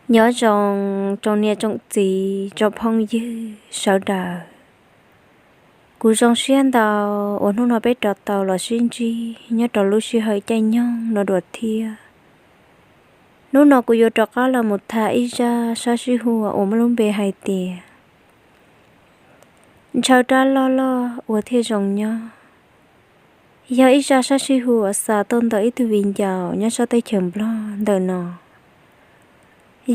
Nyob zoo tsoom niam tsoom txiv tsoom phooj ywg sawv daws. Kuv zoo siab ntau uas hnub no peb rov tau los sib ntsib nyob rau lub sij hawm caij nyoog no dua thiab. Hnub no kuv yuav rov qab los mus tham ib zaj sab sib huam uas muaj lub npe hais tias ntshaw rab loj loj ua thiaj zoo nyob. Yog ib zaj sab sib huam xa tuaj ntawm ib tug viv ncaus nyob sab teb chaws Nplog ntawm no.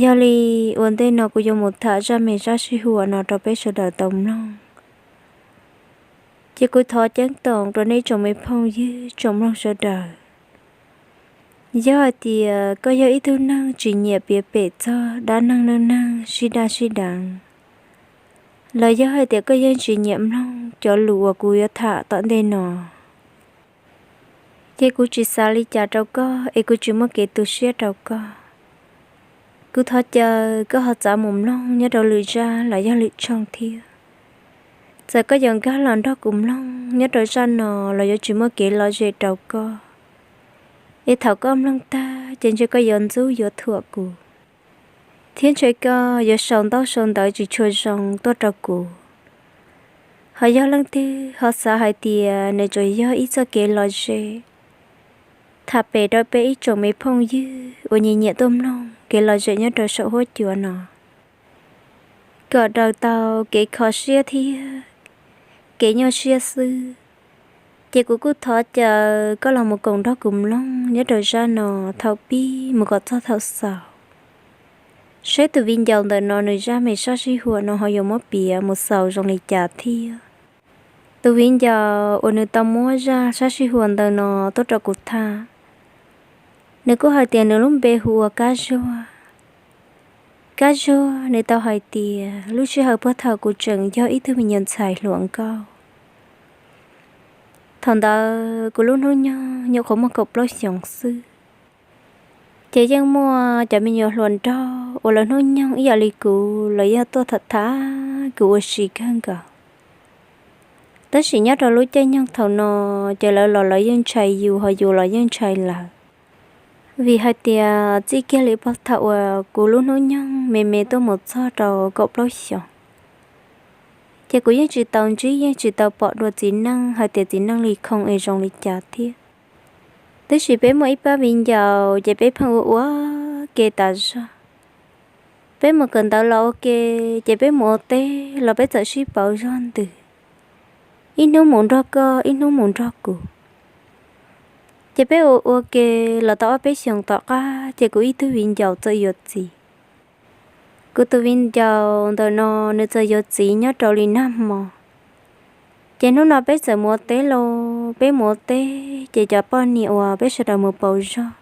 Yog li ua ntej no kuv yuav mus tham zaj me sab sib huam no rau peb sawv daws tau mloog. Ces kuv thov ceeb toom rau nej tsoom me phooj ywg tsoom mloog sawv daws. Yog hais tias koj yog ib tug neeg tsis nyiam piav pem txog dab neeg neej neeg sib daj sib deev, los yog hais tias koj yeej tsis nyiam mloog cov lus uas kuv yuav tham tom ntej no, ces kuv tsis xav li cas rau koj es kuv tsis muaj kev tu siab rau koj. Kuv thov caw koj ho txav mus mloog nyob rau lwm zaj los yog lwm tshooj thiab. Txawm koj yuav nkag los nrog kuv mloog nyob rau zaj no los yuav tsis muaj kev lom zem rau koj, es thaum koj mloog tag ces ntshe koj yuav ntxub yuav thuam kuv, thiab ntshe koj yuav sau ntaub sau ntawv tsis tshua zoo tuaj rau kuv. Ho yog leej twg ho xav hais tias nws tsuas yog ib txoj kev lom zem, tham pem rau peb ib tsoom me phooj ywg uas nyiam nyiam tuaj mloog kev lom zem nyob rau saum huab cua no, kom daws tau kev kho siab thiab kev nyuaj siab xwb, ces kuv kuj thov caw koj los mus koom nrog kuv mloog nyob rau zaj no thaum pib mus kom txog thaum xaus, saib tus viv ncaus ntawm no nws zaj me sab sib huam no ho yuav muab piav mus xaus zoo li cas thiab. Tus viv ncaus uas nws tau muab zaj sab sib huam ntawm no tuaj rau kuv tham, nws kuj hais tias nws lub npe hu ua Kab Zuag. Kab Zuag nws tau hais tias lub sij hawm puag thaum kuv tseem yog ib tug me nyuam ntxhais hluas nkauj, thaum ntawd kuv lub hnub nyoog nyuam qhuav muaj kaum plaub xyoos xwb, ces yeej muaj cov me nyuam hluas nraug uas lawv hnub nyoog ib yam li kuv los yog tuaj tham tham kuv ua si kawg nkaus. Tab sis nyob rau lub caij nyoog thaum no, ces lawv los lawv yeej ntshai yus ho yus los yeej ntshai lawv, vim hais tias txij kiag li puag thaum uas kuv lub hnub nyoog me me tuaj mus txog rau kaum plaub xyoos, ces kuv yeej tsis tau ntsib yeej tsis tau pom dua txiv neej hais tias txiv neej li khoo es zoo li cas thiab. Tab sis peb muaj ib pab viv ncaus ces peb pheej ua ua ke tas zog. Peb mus kawm ntawv los ua ke, ces peb mus ua teb los peb txawm sib pauv zog ntws, ib hnub mus nrog koj ib hnub mus nrog kuv. Ces peb ua ua ke los tau ob peb xyoos tom qab ces kuv ib tug viv ncaus txawm yuav txiv. Kuv tus viv ncaus ntawm no nws txawm yuav txiv nyob rau li nag hmo. Ces hnub no peb txawm mus ua teb lauj, peb mus ua teb ces cov poj niam uas peb sawv daws mus pauv zog,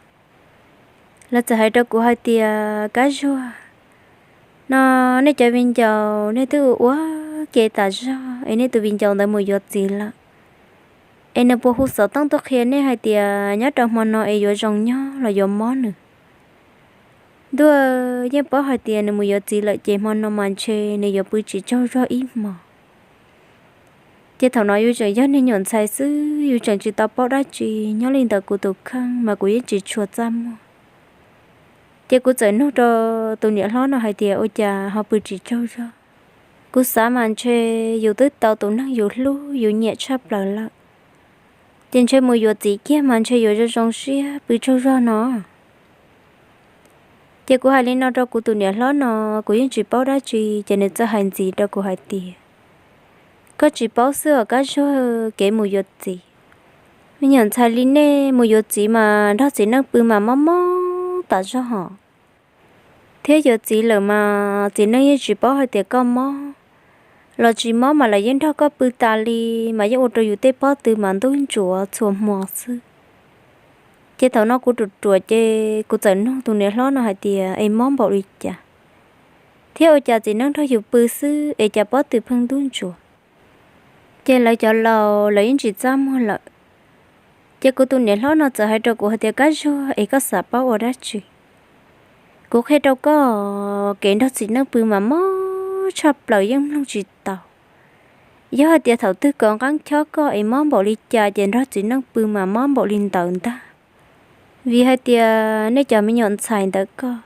lawv txawm hais rau kuv hais tias, Kab Zuag, no nej cov viv ncaus nej twb ua ua ke tas zog es nej tus viv ncaus ntawd mus yuav txiv lawm, es nws puas hu xov tooj tuaj qhia nej hais tias nyob rau hmo no es yuav zoo nyob los yuav mob nws? Ntuj, yeej paub hais tias nws mus yuav txiv lawm ces hmo no mas ntshe nws yuav pw tsis tsaug zog ib hmos. Ces thaum no yus tseem yog niag nyuam ntxhais xwb, yus tseem tsis tau paub dab tsi, nyob li ntawd kuv tus kheej mas kuv yeej tsis tshua txaj muag. Ces kuv txawm nug rau tus niam hlob no hais tias, Ua cas ho pw tsis tsaug zog? Kuv xav mas ntshe yus twb tau tus neeg yus hlub yus nyiam tshaj plaws lawm, ces ntshe mus yuav txiv kiag mas ntshe yuav zoo zoo siab pw tsaug zog no. Ces kuv hais li no rau kuv tus niam hlob no, kuv yeej tsis paub dab tsi, ces nws txawm hais ntxiv rau kuv hais tias, Koj tsis paub xwb os Kab Zuag, kev mus yuav txiv, me nyuam ntxhais li nej mus yuav txiv mas nrog txiv neej pw mas mob mob tas zog hos. Thiab yuav txiv lawm mas txiv neej yeej tsis paub hais tias koj mob los tsis mob mas lawv yeej nrog koj pw tas li, mas yeej ua rau yus tej pob tw mas ntub ntsuav txhua hmo xwb. Ces thaum no kuv ruam ruam ces kuv txawm nug tus niam hlob no hais tias, Es mob npaum li cas thiab ua cas txiv neej nrog yus pw xwb es cas pob tw pheej ntub ntsuav? Ces lawv cov laus lawv yeej tsis txaj muag lawm. Ces kuv tus niam hlob no txawm hais rau kuv hais tias, Kab Zuag, es koj xav paub ua dab tsi? Kuv qhia rau koj, kev nrog txiv neej pw mas mob tshaj plaws yeej mloog tsis tau. Yog hais tias thaum twg kov nqeeb chob koj es mob npaum li cas ces nrog txiv neej pw mas mob npaum li ntawd ntag. Vim hais tias nej cov me nyuam ntxhais ntawd koj,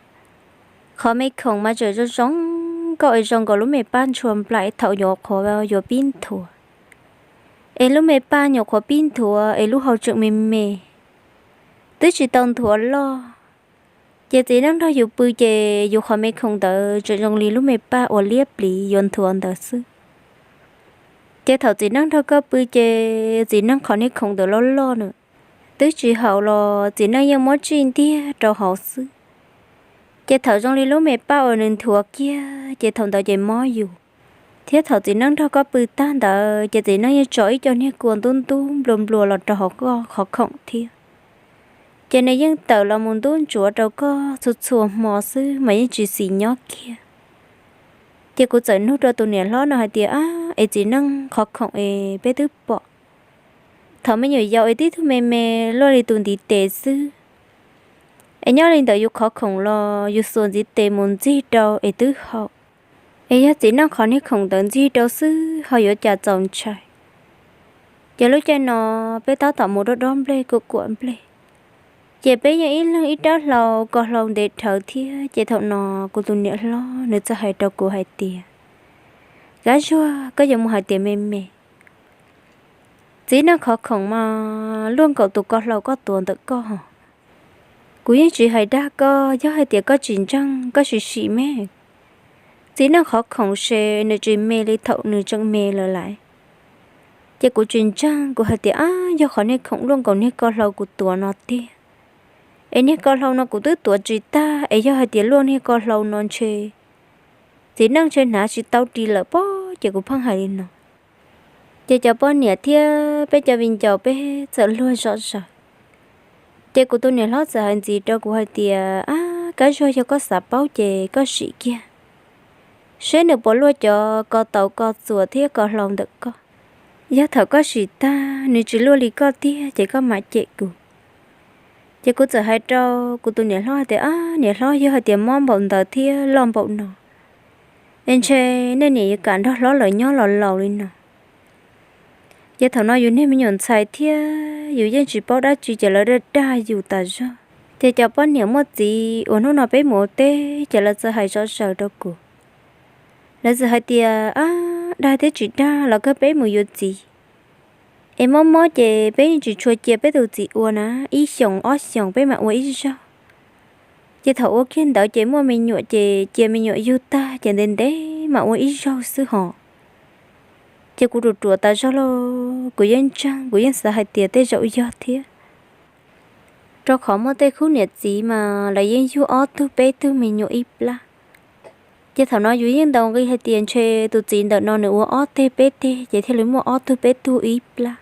Qhov me khoom mas tseem zoo zoo nkauj es zoo nkaus lub me paj ntshua nplaim thaum nyuam qhuav yuav pib nthuav. Es lub me paj nyuam qhuav pib nthuav es lub hau tseem me me, twb tsis tau nthuav loj. Ces txiv neej nrog yus pw ces yus qhov me khoom ntawd tseem zoo li lub me paj uas liab pliv yuav nthuav ntawd xwb. Ces thaum txiv neej nrog koj pw ces txiv neej qhov niag khoom ntawd loj loj na, twb tsis haum los txiv neej yeej muab tsij ntiag rau hauv xwb. Ces thaum zoo li lub me paj uas nws nthuav kiag ces thaum ntawd ces mob yus. Thiab thaum txiv neej nrog koj pw tag ntawd ces txiv neej yeej tso ib co niag kua ntub ntub nplua nplua los rau hauv koj qhov khoom thiab. Ces nws yeej tawm los mus ntub ntsuav rau koj txhua txhua hmo xwb mas yeej tsis xis nyob kiag. Ces kuv txawm nug rau tus niam hlob no hais tias, ab, es txiv neej qhov khoom es peb twb pom thaum me nyuam yaus es tib tug me me luaj li tus ntiv tes xwb, es nyob li ntawm yus qhov khoom los yus xuas ntiv tes mus ntxig rau es twb haum. Es yog txiv neej qhov niag khoom ntawd ntxig rau xwb ho yuav cas txaus ntshai. Ces lub caij no peb tab tom mus dob dob nplej kuam kuam nplej, ces peb yeej ib leeg ib rab hlau ko hlau ntev dhawv thiab. Ces thaum no kuv tus niam hlob nws txawm hais rau kuv hais tias, Kab Zuag, koj yuav mus hais tias me me, txiv neej qhov khoom mas luaj nkaus tus ko hlau koj tuav ntawm koj hos. Kuv yeej tsis hais dag koj, yog hais tias koj tsis ntseeg koj sim sim me. Txiv neej qhov khoom ces nws tsis me li thaum nws tseem me lawm lais. Ces kuv tsis ntseeg, kuv hais tias, Ab, yog qhov niag khoom luaj nkaus niag ko hlau kuv tuav no tiag, es niag ko hlau no kuv twb tuav tsis tag, es yog hais tias luaj niag ko hlau no ntshe txiv neej ntshe hnav tsis tau ris lawm pob. Ces kuv pheej hais li no. Ces cov poj niam thiab peb cov viv ncaus peb txawm luag zom zaws. Ces kuv tus niam hlob txawm hais ntxiv rau kuv hais tias, Ab, Kab Zuag, yog koj xav paub ces koj sim kiag seb nws puas luaj cov ko tau ko txuas thiab ko hlau ntawm koj. Yog thaum koj sim tag nws tsis luaj li koj tiag ces koj mam cem kuv. Ces kuv txawm hais rau kuv tus niam hlob hais tias, Ab, niam hlob, yog hais tias mob npaum ntawd thiab loj npaum no, es ntshe nej niam yuav kam nrog hlob lawv nyob los laus li no. Ces thaum no yus niag me nyuam ntxhais thiab yus yeej tsis paub dab tsi ces lawv dag dag yus tas zog. Ces cov poj niam muaj txiv uas hnub no peb mus ua teb ces lawv txawm hais zom zaws rau kuv. Lawv txawm hais tias, Ab, dag thiab tsis dag los kawg peb mus yuav txiv, es mob mob ces peb yeej tsis tshua cia peb tus txiv ua na, ib xyoos ob xyoos peb mam ua ib zaug. Ces thaum ua kiag ntawd ces muaj me nyuam ces cia me nyuam yug tag ces ntev ntev mam ua ib zaug xwb hos. Ces kuv ruam ruam tas zog lauj, kuv yeej ntseeg, kuv yeej xav hais tias tej zaum yog thiab. Rau qhov muaj tej khub niam txiv mas lawv yeej yug ob tug peb tug me nyuam ib plab. Ces thaum no yus yeej ntaus nqi hais tias ntshe tus txiv ntawm no nws ua ob teg peb teg ces thiaj li muaj ob tug peb tug ib plab.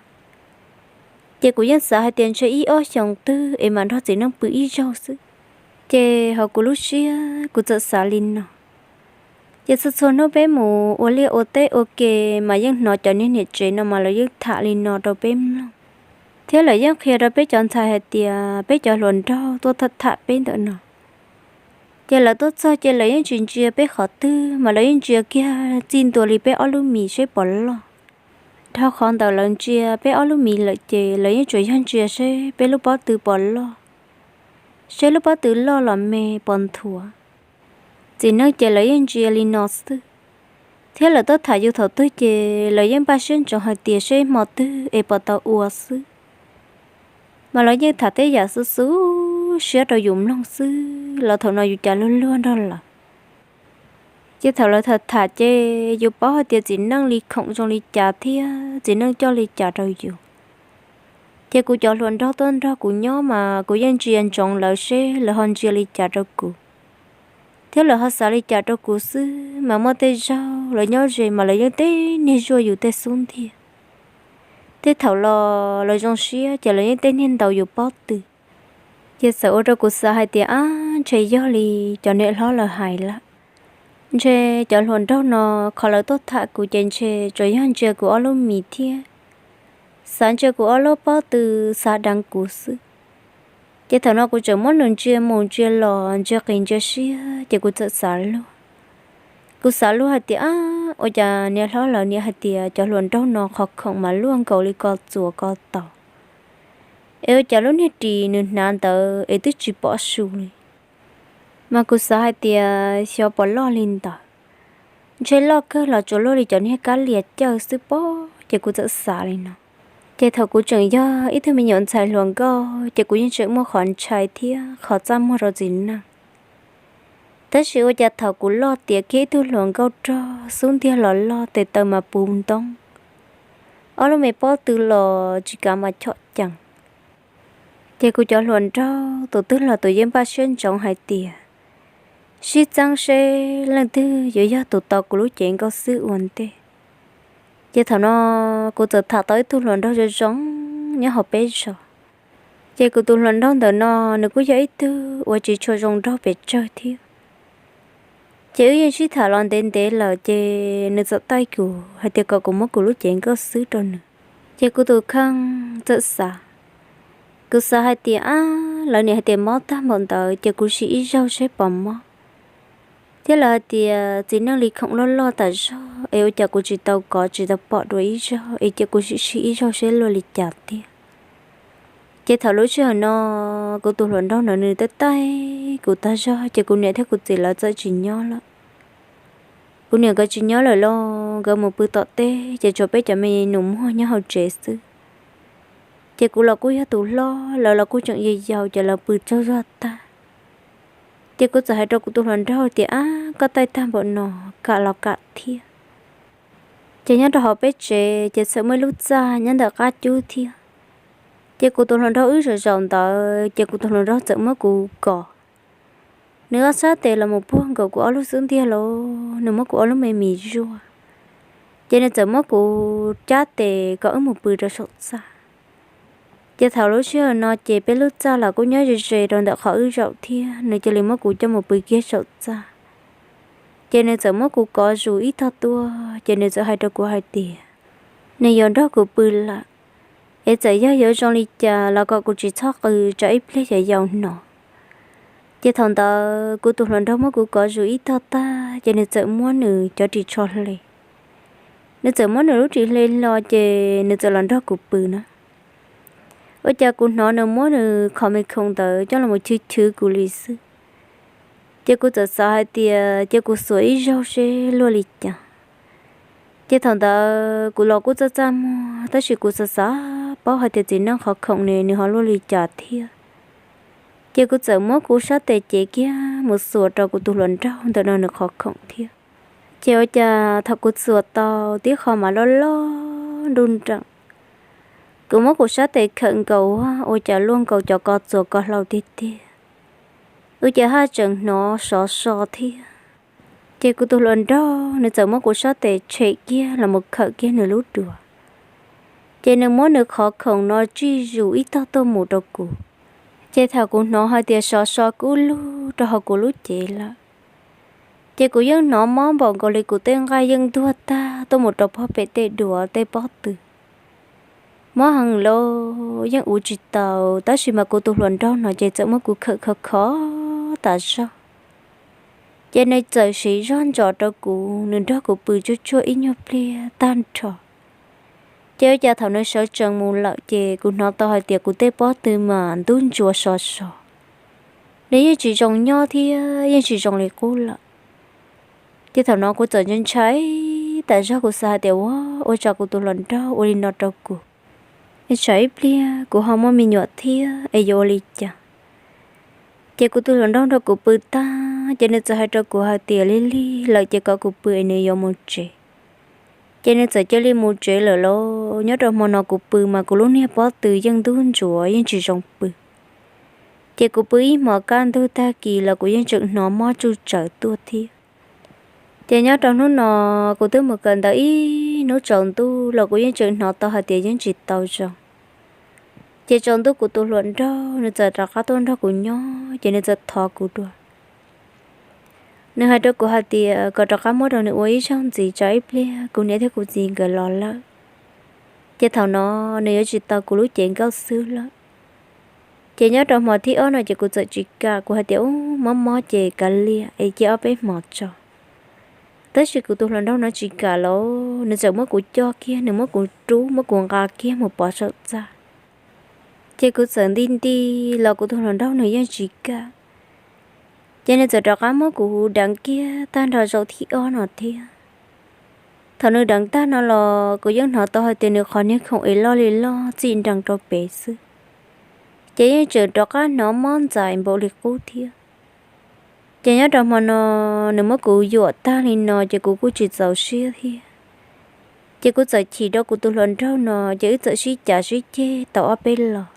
Ces kuv yeej xav hais tias ntshe ib ob xyoos twg es mam nrog txiv neej pw ib zaug xwb. Ces hauv kuv lub siab kuv txawm xav li no. Ces txhua txhua hnub peb mus ua liaj ua teb ua ke mas yeej hnov cov niag niam tsev no mas lawv yeej tham li no rau peb mloog, thiab lawv yeej qhia rau peb cov ntxhais hais tias peb cov hluas nraug tuaj tham tham peb ntawm no. Ces lawv tuaj txog ces lawv yeej tsis ntsia peb qhov twg mas lawv yeej ntsia kiag txij ntua li peb ob lub mis seb puas loj. Dhau qhov ntawd lawv ntsia peb ob lub mis lawm ces lawv yeej tsuas yog ntsia seb peb lub pob tw puas loj, seb lub pob tw loj los me puas nthuav. Txiv neej ces lawv yeej ntsia li no xwb, thiab lawv tuaj tham yus thaum twg ces lawv yeej npaj siab ntsoov hais tias seb hmo twg es puas tau ua xwb. Mas lawv yeej tham tej yam xub xub siab rau yus mloog xwb los thaum no yus cas luag luag nrog lawv. Ces thaum lawv tham tham ces yus paub hais tias txiv neej li khoom zoo li cas thiab txiv neej coj li cas rau yus. Ces kuv cov hluas nraug tuaj nrog kuv nyob mas kuv yeej ntsia ntsoov lawv seb lawv ho ntsia li cas rau kuv, thiab lawv ho xav li cas rau kuv xwb. Mas muaj tej zaug lawv nyob ze mas lawv yeej teb niag zuaj yus tej xub ntiag. Tej thaum los lawv zoo siab ces lawv yeej teb niag ntaus yus pob tw. Ces txawm ua rau kuv xav hais tias, ab, ntshe yog li cov niam hlob lawv hais lawm. Ntshe cov hluas nraug no qhov lawv tuaj tham kuv ces ntshe tsuas yog ntsia kuv ob lub mis thiab xav ntsia kuv ob lub pob tw, xav deev kuv xwb. Ces thaum no kuv tseem muab nws ntsia mus ntsia los ntsia qis ntsia siab ces kuv txawm xav luag. Kuv xav luag hais tias, ab, ua cas niam hlob lawv niam hais tias cov hluas nraug no qhov khoom mas luaj nkaus li ko txuas ko taus, es ua cas lub niag ris nws hnav ntawd es twb tsis pom su li. Mas kuv xav hais tias xyov puas loj li ntawd, ntshe loj kawg los tsuas luaj li cov niag kab lias cawj xwb pob, ces kuv txawm xav li no. Ces thaum kuv tseem yog ib tug me nyuam ntxhais hluas nkauj ces kuv yeej tseem muaj qhov ntshai thiab qhov txaj muag rau txiv neej. Tab sis ua cas thaum kuv loj tiav kiag ib tug hluas nkauj rog xub ntiag los loj tes taw mas puv ntoob, ob lub me pob tw los tsis kav mas chom cees, ces kuv cov hluas nraug tus twg los tus yeej npaj siab ntsoov hais tias sib txeeb seb leej twg yuav yog tus tau kuv lub cev nkauj xwb ua ntej. Ces thaum no kuv txawm tham tau ib tug hluas nraug zoo zoo nyob hauv peb zos. Ces kuv tus hluas nraug ntawm no nws kuj yog ib tug uas tsis tshua zoo nraug pes tsawg thiab. Ces wb yeej sib tham los ntev ntev lawm ces nws txawm taij kuv hais tias kom kuv muab kuv lub cev nkauj xwb rau nws. Ces kuv tus kheej txawm xav, kuv xav hais tias ab, lawv niam hais tias mob tag npaum ntawd ces kuv sim ib zaug seb puas mob. Thiab lawv hais tias txiv neej li khoom loj loj tas zog es ua cas kuv tsis tau kov tsis tau pom dua ib zaug es cia kuv sim sim ib zaug seb luaj li cas tiag. Ces thaum lub sij hawm no kuv tus hluas nraug no nws taij taij kuv tag zog ces kuv niam thiab kuv txiv lawv txawm tsis nyob lawm. Kuv niam nkawd tsis nyob lawm los nkawd mus pw tom teb ces tsuas peb cov me nus muag nyob hauv tsev xwb. Ces kuv los kuj yog tus hlob, lawv los kuj tseem yau yau ces lawv pw tsaug zog tag. Ces kuv txawm hais rau kuv tus hluas nraug tias ab, koj taij tag npaum no, kam los kam thiab. Ces nyob rau hauv peb tsev ces txawm muaj ib lub txaj nyob ntawm qab cub thiab. Ces kuv tus hluas nraug wb zaum zaum ntawd ces kuv tus hluas nraug txawm muab kuv kov. Nws ob sab tes los mus puag nkaus kuv ob lub xub ntiag los nws muab kuv ob lub me mis zuaj. Ces nws txawm muab kuv cab tes kom wb mus pw rau saum txaj. Ces thaum lub sij hawm no ces peb lub txaj los kuj nyob ze ze rau ntawm qhov wb zaum thiab, nws cia li muab kuv coj mus pw kiag saum txaj. Ces nws txawm muab kuv kov zus ib tog tuaj ces nws txawm hais rau kuv hais tias nws yuav nrog kuv pw lawm, es txawm yog yuav zoo li cas los kom kuv tsis txhob qw tsam ib pliag yog yau hnov. Ces thaum ntawd kuv tus hluas nraug muab kuv kov zus ib tog tag ces nws txawm muab nws cov ris tsho hle. Nws txawm muab nws lub ris hle hlo ces nws txawm los nrog kuv pw na. Ua cas kuv hnov nws muab nws qhov me khoom ntawd coj los chwv chwv kuv li xwb. Ces kuv txawm xav hais tias cia kuv xuas ib zaug seb luaj li cas. Ces thaum ntawd kuv los kuj txaj txaj muag tab sis kuv xav xav paub hais tias txiv neej qhov khoom ne nws ho luaj li cas thiab. Ces kuv txawm muab kuv sab tes cev kiag mus xuas rau kuv tus hluas nraug ntawm no nws qhov khoom thiab. Ces ua cas thaum kuv xuas tau tib qho mas loj loj nruj nreem, kuv muab kuv sab tes khawm nkaus ua cas luaj nkaus cov ko txuas ko hlau tiag tiag. Ua cas haj tseem hnov sov so thiab. Ces kuv tus hluas nraug nws txawm muab kuv sab tes tshem kiag los mus khawm kiag nws lub duav. Ces nws muab nws qhov khoom no tsij zus ib tog tuaj mus rau kuv. Ces thaum kuv hnov hais tias sov so kub lug rau hauv kuv lub cev lawm, ces kuv yeej hnov mob npaum nkaus li kuv tej nqaij yeej ntuag tag tuaj mus rau pob pem tej duav tej pob tw. Mob heev lawm yeej uv tsis tau, tab sis mas kuv tus hluas nraug no ces txawm muab kuv khawm khov khov tas zog. Ces nws txawm siv zog ntsos rau kuv, nws nrog kuv pw tsuj tsuag ib nyuag pliag tag nrho. Ces ua cas thaum nws sawv tsees mus lawm ces kuv hnov tau hais tias kuv tej pob tw mas ntub ntsuav sov so. Nws yeej tsis zoo nyob thiab yeej tsis zoo li qub lawm. Ces thaum no kuv txawm ntshai ntshai tas zog, kuv xav hais tias ua, ua cas kuv tus hluas nraug ua li no rau kuv, es tsam ib pliag kuv ho muaj me nyuam thiab es yuav ua li cas. Ces kuv tus hluas nraug nrog kuv pw tag ces nws txawm hais rau kuv hais tias lig lig lawm ces kom kuv pw es nws yuav mus tsev. Ces nws txawm cia li mus tsev lawm lauj. Nyob rau hmo no kuv pw mas kuv lub niag pob tw yeej ntub ntsuav yeej tsis zoo pw. Ces kuv pw ib hmos kaj ntug tag kis los kuv yeej tseem hnov mob tsuj tsawv tuaj thiab. Ces nyob rau hnub no kuv twb mus kawm ntawv ib hnub tsaus ntuj los kuv yeej tseem hnov tau hais tias yeej tsis tau zoo. Ces tsaus ntuj kuv tus hluas nraug nws txawm rov qab tuaj nrog kuv nyob ces nws txawm thov kuv dua. Nws hais rau kuv hais tias kom rov qab muab rau nws ua ib zaug ntxiv tsam ib pliag kuv niam thiab kuv txiv nkawd los lawm. Ces thaum no nws yuav tsis tau kuv lub cev nkauj xwb lawm. Ces nyob rau hmo thib ob no ces kuv txawm tsis kam, kuv hais tias ub mob mob ces kav liam es cia ob peb hmos tso. Tab sis kuv tus hluas nraug no tsis kam lauj, nws txawm muab kuv coj kiag, nws muab kuv rub muab kuv nqa kiag mus pov saum txaj. Ces kuv txawm nti nti los kuv tus hluas nraug nws yeej tsis kam. Ces nws txawm rov qab muab kuv deev kiag tag nrho zaum thib ob no thiab. Thaum nws deev tag no los kuv yeej hnov tau hais tias nws qhov niag khoom es loj li loj txij nrees rau pem xwb, ces yeej tseem rov qab hnov mob ntxais npaum li qub thiab. Ces nyob rau hmo no nws muab kuv yuam tag li no ces kuv kuj tsis txaus siab thiab. Ces kuv txawm chim rau kuv tus hluas nraug no, ces wb txawm sib cav sib ceg tau ob peb los,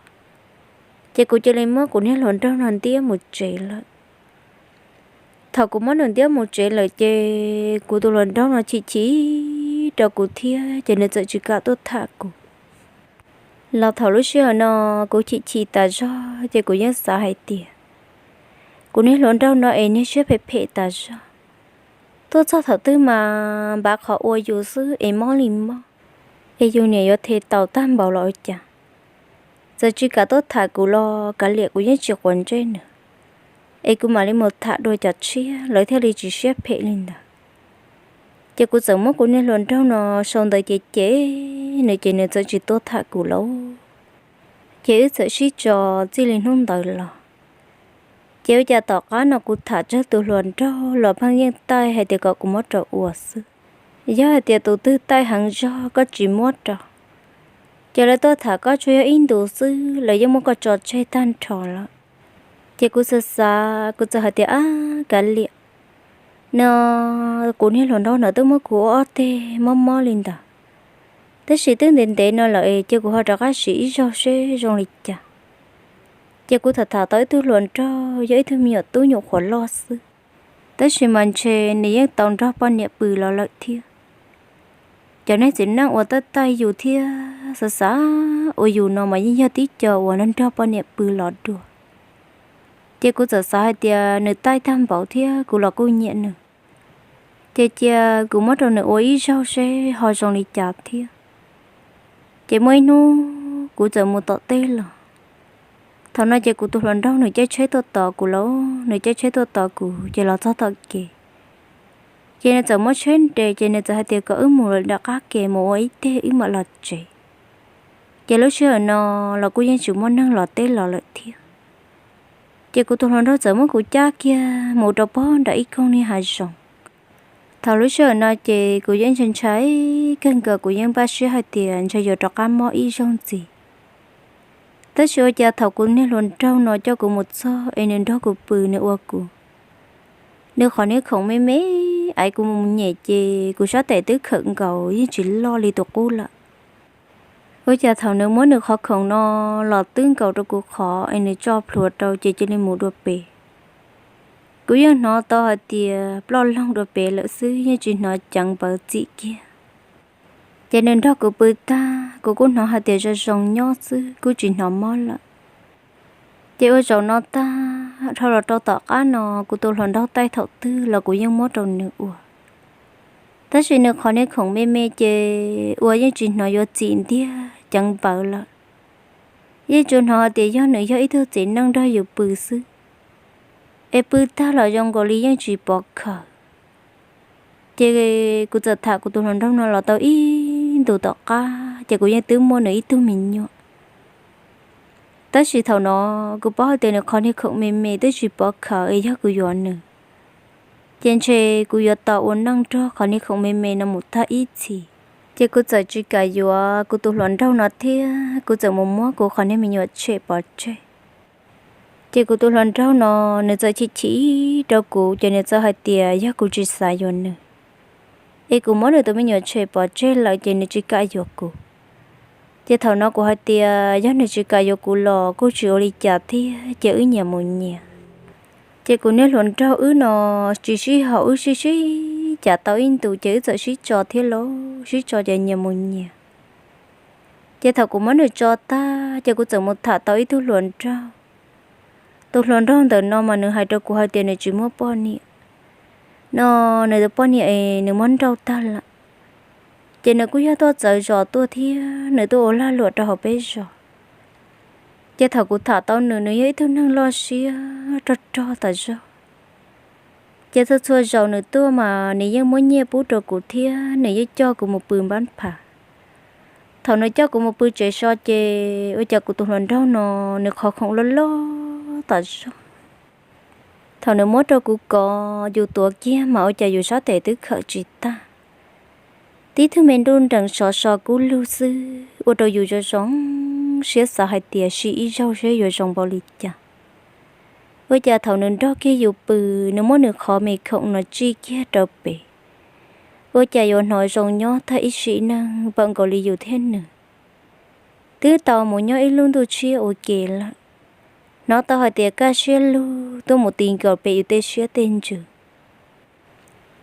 ces kuv cia li muab kuv niag hluas nraug no ntiab mus tsev lawm. Thaum kuv muab nws ntiab mus tsev lawm ces kuv tus hluas nraug no chim chim rau kuv thiab ces nws txawm tsis kam tuaj tham kuv. Los thaum lub sij hawm no kuv chim chim tas zog ces kuv yeej xav hais tias kuv niag hluas nraug no es niag siab phem phem tas zog, tuaj txog thaum twg mas npav qhov ua yus xwb es mob li mob, es yus niam yuav them tau tag npaum los ua cas. Txawm tsis kam tuaj tham kuv los kav liam kuv yeej tsis quav ntsej nws, es kuv mam li mus tham dua cov tshiab lawv thiaj li tsis siab phem li ntawd. Ces kuv txawm muab kuv niag hluas nraug no sau ntawd ces ces nws ces nws txawm tsis tuaj tham kuv lauj. Ces wb txawm sib tso txij li hnub ntawd los. Ces ua cas tom qab no kuv tham tsawg tus hluas nraug los pheej yeej taij hais tias kom kuv muab rau ua xwb. Yog hais tias tus twg taij heev zog koj tsis muab rau, ces lawv tuaj tham koj tsuas yog ib ntus xwb lawv yeej muab koj tso tseg tag nrho lawm. Ces kuv xav xav kuv txawm hais tias ab kav liam, no kuv niag hluas nraug no twb muab kuv ua ob teg mob mob li ntawd, tab sis twb ntev ntev no lawm es cia kuv ho rov qab siv ib zaug seb zoo li cas. Ces kuv tham tham tau ib tug hluas nraug yog ib tug me nyuam tub nyuam qhuav loj xwb, tab sis mas ntshe nws yeej tau nrog poj niam pw los lawm thiab. Cov neeg txiv neej uas taij taij yus thiab xav xav ua yus no mas yeej yog tib co uas nrog nrog poj niam pw los dua. Ces kuv txawm xav hais tias nws taij tag npaum thiab kuv los kuj nyiam nws, ces cia kuv muab rau nws ua ib zaug seb ho zoo li cas thiab. Ces muaj ib hnub kuv txawm mus tom teb los, thaum no ces kuv tus hluas nraug nws caij tsheb tuaj tos kuv lauj, nws caij tsheb tuaj tos kuv ces los txog tom kev, ces nws txawm muab tsheb nres ces nws txawm hais tias kom wb mus nram qab kev mus ua ib teg wb mam los tsev. Ces lub sij hawm no los kuj yeej tsis muaj neeg los teb los lawm thiab. Ces kuv tus hluas nraug txawm muab kuv cab kiag mus rau pog nram ib koog niag hav zoov. Thaum lub sij hawm no ces kuv yeej ntshai ntshai kawg nkaus, kuv yeej npaj siab hais tias ntshe yuav rov qab mob ib zaug ntxiv. Tab sis ua cas thaum kuv niag hluas nraug no coj kuv mus txog es nws nrog kuv pw nws ua kuv, nws qhov niag khoom me me, es kuv mus nyem ces kuv sab tes twb khawm nkaus yeej tsis loj li tus qub lawm. Ua cas thaum nws muab nws qhov khoom no los twb nkaus rau kuv qhov es nws tso plhuav rau ces cia li mus dua pem. Kuv yeej hnov tau hais tias ploj loog dua pem lawm xwb, yeej tsis hnov ceev npaws txim kiag. Ces nws nrog kuv pw tag, kuv kuj hnov hais tias zoo zoo nyob xwb, kuj tsis hnov mob lawm. Ces ua zaum no tag, dhau los rau tom qab no kuv tus hluas nraug taij thaum twg los kuv yeej muab rau nws ua. Tab sis nws qhov niag khoom me me ces ua yeej tsis hnov yuav txim ntiag ceev npaws lawm. Yeej tsuas hnov hais tias yog nws yog ib tug txiv neej nrog yus pw xwb, es pw tag los zoo nkaus li yeej tsis pov khawm. Ces kuv txawm tham kuv tus hluas nraug no los tau ib ntus tom qab ces kuv yeej twb muaj nws ib tug me nyuam. Tab sis thaum no kuv paub hais tias nws qhov niag khoom me me twb tsis pov khawm es yog kuv yuav nws, ces ntshe kuv yuav tau ua neej nrog qhov niag khoom me me no mus tag ib txhis. Ces kuv txawm tsis kam yuav kuv tus hluas nraug no thiab kuv txawm mus muab kuv qhov niag me nyuam tshem pov tseg. Ces kuv tus hluas nraug no nws txawm chim chim rau kuv ces nws txawm hais tias yog kuv tsis xav yuav nws, es kuv muab nws tus me nyuam tshem pov tseg lawm ces nws tsis kam yuav kuv. Ces thaum no kuv hais tias yog nws tsis kam yuav kuv los kuj tsis ua li cas thiab, ces wb nyias mus nyias. Ces kuv niag hluas nraug wb no tsis sib haum, wb sib sib cav tau ib ntus ces wb txawm sib tso thiab lauj, sib tso ces nyias mus nyias. Ces thaum kuv muab nws tso tag ces kuv txawm mus tham tau ib tug hluas nraug. Tus hluas nraug ntawm no mas nws hais rau kuv hais tias nws tsis muaj poj niam no, nws tus poj niam es nws muab nrauj tag lawm. Ces nws kuj yog tuaj txawv zos tuaj thiab nws tuaj ua lag luam rau hauv peb zos. Ces thaum kuv tham tau nws, nws yog ib tug neeg loj siab rog rog tas zog. Ces txhua txhua zaus nws tuaj mas nws yeej muab nyiaj pub rau kuv thiab nws yeej coj kuv mus pw npab phav. Thaum nws coj kuv mus pw tsev so ces ua cas kuv tus hluas nraug no nws qhov khoom loj loj tas zog. Thaum nws muab rau kuv kov yus tuav kiag mas ua cas yus sab tes twb khawm tsis tag. Tib tug me nruj nrees sov so kub lug xwb ua rau yus zoo zoo siab xav hais tias sim ib zaug seb yuav zoo npaum li cas. Ua cas thaum nws nrog kiag yus pw, nws muab nws qhov me khoom no tsij kiag rau pem, ua cas yuav hnov zoo nyob tag ib sim neej npaum nkaus li yus thiab nws twb tau mus nyob ib lub ntuj tshiab ua ke lawm. Hnov tau hais tias kaj siab lug tuaj mus ti nkaus pem yus tej siab tej ntsws.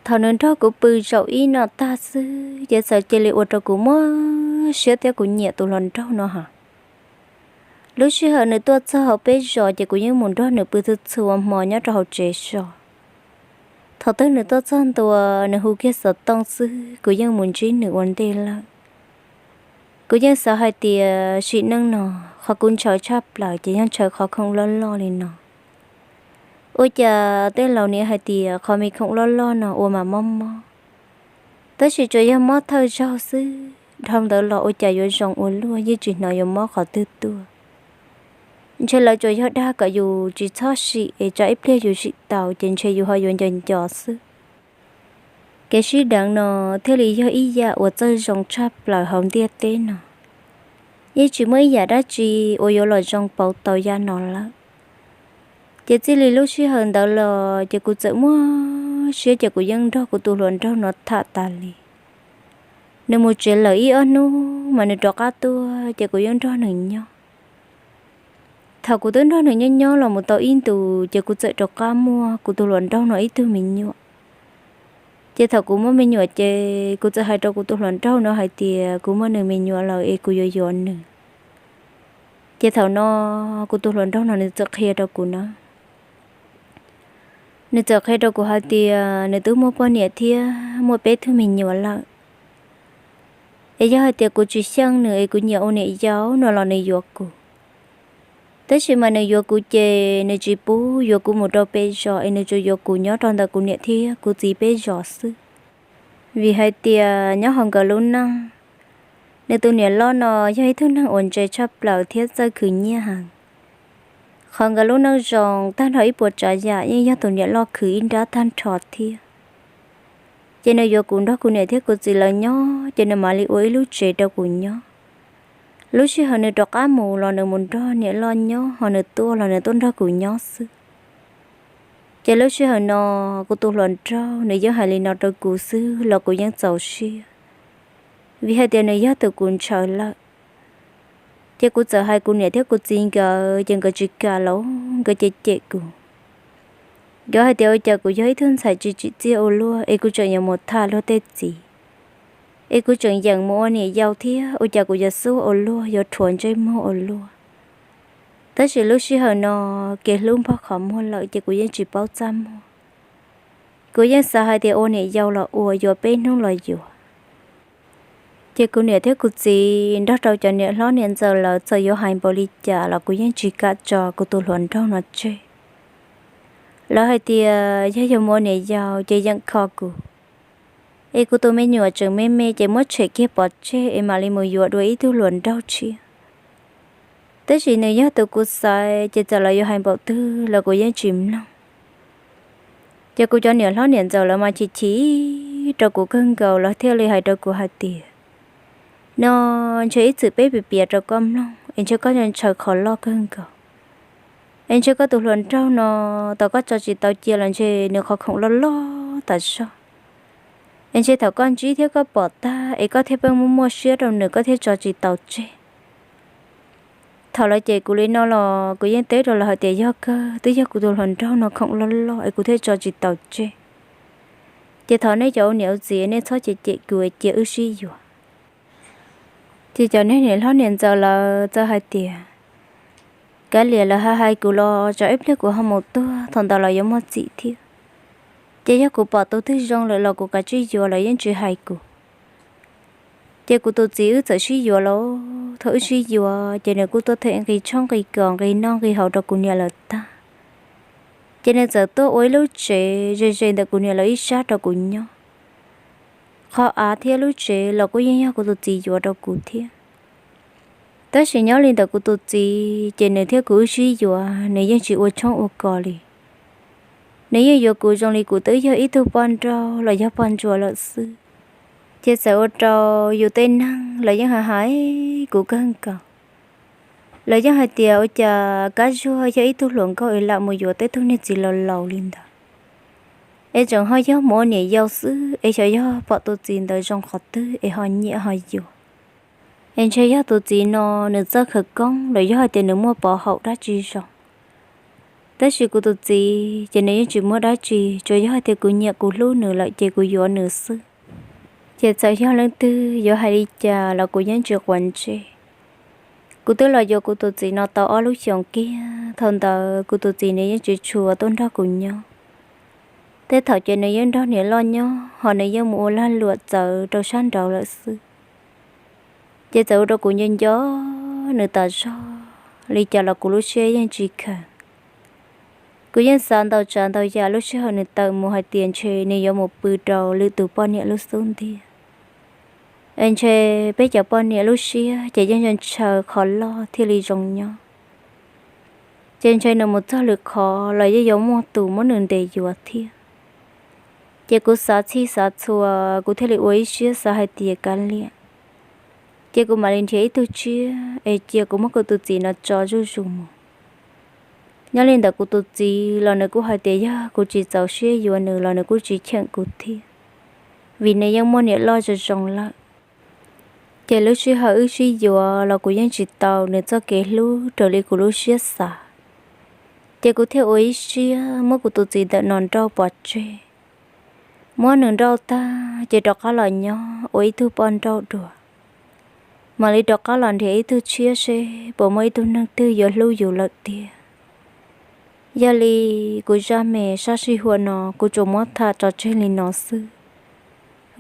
Thaum nws nrog kuv pw zaum ib no tag xwb ces txawm cia li ua rau kuv muaj siab thiab kuv nyiam tus hluas nraug no heev. Lub sij hawm nws tuaj txog hauv peb zos ces kuv yeej mus nrog nws pw txhua txhua hmo nyob rau hauv tsev so. Thaum twg nws tuaj txog ntua, nws hu kiag xov tooj xwb kuv yeej mus ntsib nws ua ntej lawm. Kuv yeej xav hais tias sim neej no qhov kuv ntshaw tshaj plaws ces yog ntshaw qhov khoom loj loj li no. Ua cas tej laus nim hais tias qhov me khoom loj loj no ua mas mob mob, tab sis tsuas yog mob thawj zaug xwb, dhau ntawd los ua cas yuav zoo ua luaj, yeej tsis hnov yuav mob qhov twg tuaj. Ntshe lawv tsuas yog dag kom yus tsis txhob sim es tsam ib pliag yus sim tau ces ntshe yus ho yuav nco nco xwb. Kev sib deev no thiaj li yog ib yam uas txawj zoo tshaj plaws hauv ntiaj teb no. Yeej tsis muaj ib yam dab tsi uas yuav los zoo pauv tau yam no lawm. Ces txij li lub sij hawm ntawd los ces kuv txawm muaj siab ces kuv yeej nrog kuv tus hluas nraug no tham tas li. Nws mus tsev lawm ib ob hnub mas nws rov qab tuaj ces kuv yeej nrog nws nyob. Thaum kuv twb nrog nws nyob nyob los mus tau ib ntus ces kuv txawm rov qab muaj kuv tus hluas nraug no ib tug me nyuam. Ces thaum kuv muaj me nyuam ces kuv txawm hais rau kuv tus hluas nraug no hais tias kuv muaj nws me nyuam lawm es kuv yuav yuav nws. Ces thaum no kuv tus hluas nraug no nws txawm qhia rau kuv na, nws txawm qhia rau kuv hais tias nws twb muaj poj niam thiab muaj peb tug me nyuam lawm. Es yog hais tias kuv tsis xyeej nws es kuv nyiam ua niam yau no los nws yuav kuv. Tab sis mas nws yuav kuv ces nws tsis pub yuav kuv mus rau peb zos es nws tsuas yuav kuv nyob rau ntawm kuv niam thiab kuv txiv peb zos xwb. Vim hais tias nyob hauv nkawd lub neej, nws tus niam loj no yog ib tug neeg uas ntse tshaj plaws thiab txawj khwv nyiaj heev. Qhov nkawd lub neej zoo tag nrho ib puas tsav yam yeej yog tus niam loj khwv ib nrab tag nrho thiab. Ces nws yuav kuv nrog kuv niam thiab kuv txiv lawv nyob ces nws mam li ua ib lub tsev rau kuv nyob. Lub sij hawm nws rov qab mus los nws mus nrog niam loj nyob, ho nws tuaj los nws tuaj nrog kuv nyob xwb. Ces lub sij hawm no kuv tus hluas nraug nws yeej hais li no rau kuv xwb los kuv yeej txaus siab, vim hais tias nws yog tus kuv ntshaw lawm. Ces kuv txawm hais kuv niam thiab kuv txiv nkawd ces nkawd tsis kam los nkawd cem cem kuv. Nkawd hais tias ua cas kuv yog ib tug ntxhais tsis tsim txiaj ua luaj es kuv tseem yuav mus tham luag tej txiv, es kuv tseem yeem mus ua niam yau thiab ua cas kuv yuav xub ua luaj, yuav rhuav ntsej muag ua luaj. Tab sis lub sij hawm no kev hlub npog qhov muag lawm ces kuv yeej tsis paub txaj muag. Kuv yeej xav hais tias ua niam yau los ua, yuav peb hnub los yuav. Ces kuv niam thiab kuv txiv nrog rau cov niam hlob niam ntxawm lawv txawm yuav hais npaum li cas los kuv yeej tsis kam tso kuv tus hluas nraug no tseg. Lawv hais tias yog yuav mus ua niam yau ces yeem kho kuv, es kuv tus me nyuam tseem me me ces muab tshem kiag pov tseg es mam li mus yuav dua ib tug hluas nraug tshiab. Tab sis nws yog tus kuv xaiv ces txawm lawv yuav hais npaum twg los kuv yeej tsis mloog. Ces kuv cov niam hlob niam ntxawm lawv mas chim chim rau kuv kawg nkaus, lawv thiaj li hais rau kuv hais tias, no ntshe ib txwm peb piav piav rau koj mloog es ntshe koj ntshaw qhov loj kawg nkaus. Es ntshe koj tus hluas nraug no, tau koj tso tsis tau cia los ntshe nws qhov khoom loj loj tas zog. Es ntshe thaum koj ntsib thiab koj pom tag es koj thiaj pheej muaj muaj siab rau nws, koj thiaj tso tsis tau tseg. Thaum lawv cem kuv li no los kuv yeej teb rau lawv hais tias yog kawg, twb yog kuv tus hluas nraug no khoom loj loj es kuv thiaj tso tsis tau tseg. Ces thov nej cov ua niam ua txiv nej txhob cem cem kuv es cia wb sib yuav. Ces cov niam hlob niam ntxawm lawv txawm hais tias, kav liam, lawv hais hais kuv los tsam ib pliag kuv ho mus tuag, thaum ntawd lawv yuav muaj txim thiab. Ces yog kuv pom tus twg zoo lawm los kuv kav tsij yuav, lawv yeej tsis hais kuv. Ces kuv tus txiv wb txawm sib yuav lauj. Thaum wb sib yuav ces nws kuj tuaj them nqi tshoob nqi kos nqi noj nqi haus rau kuv niam lawv tag. Ces nws txawm tuaj ua ib lub tsev ze ze ntawm kuv niam lawv ib sab rau kuv nyob. Qhov av thiab lub tsev los kuj yeej yog kuv tus txiv yuav rau kuv thiab. Tab sis nyob li ntawm kuv tus txiv ces nws thiab kuv wb sib yuav, nws yeej tsis ua tshoob ua kos li. Nws yeej yuav kuv zoo li kuv twb yog ib tug poj nrauj los yog poj ntsuam lawm xwb. Ces txawm ua rau yus tej neeg los yeej hais hais kuv kawg nkaus. Lawv yeej hais tias ua cas Kab Zuag yog ib tug hluas nkauj es lam mus yuav tej tug niag txiv laus laus li ntawd, es tseem ho yog mus ua niam yau xwb es xyov yog pom tus txiv ntawd zoo qhov twg es ho nyiam ho yuav. Es ntshe yog tus txiv no nws txawj khawv koob los yog hais tias nws muaj pov haum dab tsi zoo. Tab sis kuv tus txiv ces nws yeej tsis muaj dab tsi, tsuas yog hais tias kuv nyiam kuv hlub nws lawm ces kuv yuav nws xwb. Ces txawm yog leej twg yuav hais li cas los kuv yeej tsis quav ntsej. Kuv twb los yuav kuv tus txiv no tau ob lub xyoos kiag, thaum ntawd kuv tus txiv nws yeej tsis tshua tuaj nrog kuv nyob. Tej thaum ces nws yeej nrog niam loj nyob, ho nws yeej mus ua lag luam txawv rau sab nraud lawm xwb. Ces txawm ua rau kuv nco nco nws tas zog li cas los kuv lub siab yeej tsis kheev. Kuv yeej xav ntau tsav ntau yam lub sij hawm nws tawm mus hais tias ntshe nws yuav mus pw rau lwm tus poj niam lub xub ntiag. Es ntshe peb cov poj niam lub siab ces yeej ntshaw qhov loj thiaj li zoo nyob. Ces ntshe nws mus txog lwm qhov los yeej yuav muaj tus muab nws ntes yuav thiab. Ces kuv xav txhij xav txhua, kuv thiaj li ua ib siab xav hais tias kav liam. Ces kuv mam li nrhiav ib tug tshiab es cia kuv muab kuv tus txiv no tso zuj zus mus. Nyob li ntawd kuv tus txiv los nws kuj hais tias yog kuv tsis txaus siab yuav nws los nws kuj tsis cheem kuv thiab, vim nws yeej muaj niam loj zoo zoo lawm. Ces lub sij hawm wb sib yuav los kuv yeej tsis tau nws txoj kev hlub raws li kuv lub siab xav. Ces kuv thiaj ua ib siab muab kuv tus txiv ntawm no nrauj pov tseg. Muab nws nrauj tag ces rov qab los nyob ua ib tug poj nrauj dua, mam li rov qab los nrhiav ib tug tshiab seb puas muaj ib tug neeg twg yuav hlub yus lawm tiag. Yog li kuv zaj me sab sij huam no kuv tsuas muab tham tso tseg li no xwb.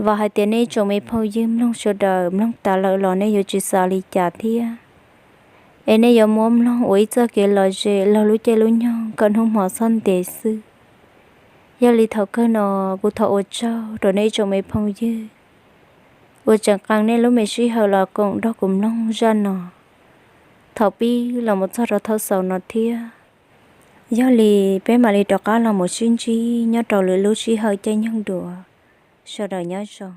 Vam hais tias nej ib tsoom me phooj ywg mloog sawv daws mloog tas lawm los nej yuav tsis xav li cas thiab, es nej yuav muab mloog ua ib txoj kev lom zem laug lub caij lub nyoog kom hnub hmo txhob ntev xwb. Yog li thaum kawg no kuv thov ua tsaug rau nej ib tsoom me phooj ywg uas tseem qee nej lub me sij hawm los koom nrog kuv mloog zaj no thaum pib los mus txog rau thaum xaus no thiab. Yog li peb mam li rov qab los mus sib ntsib nyob rau lwm lub sij hawm caij nyoog dua. Sawv daws nyob zoo.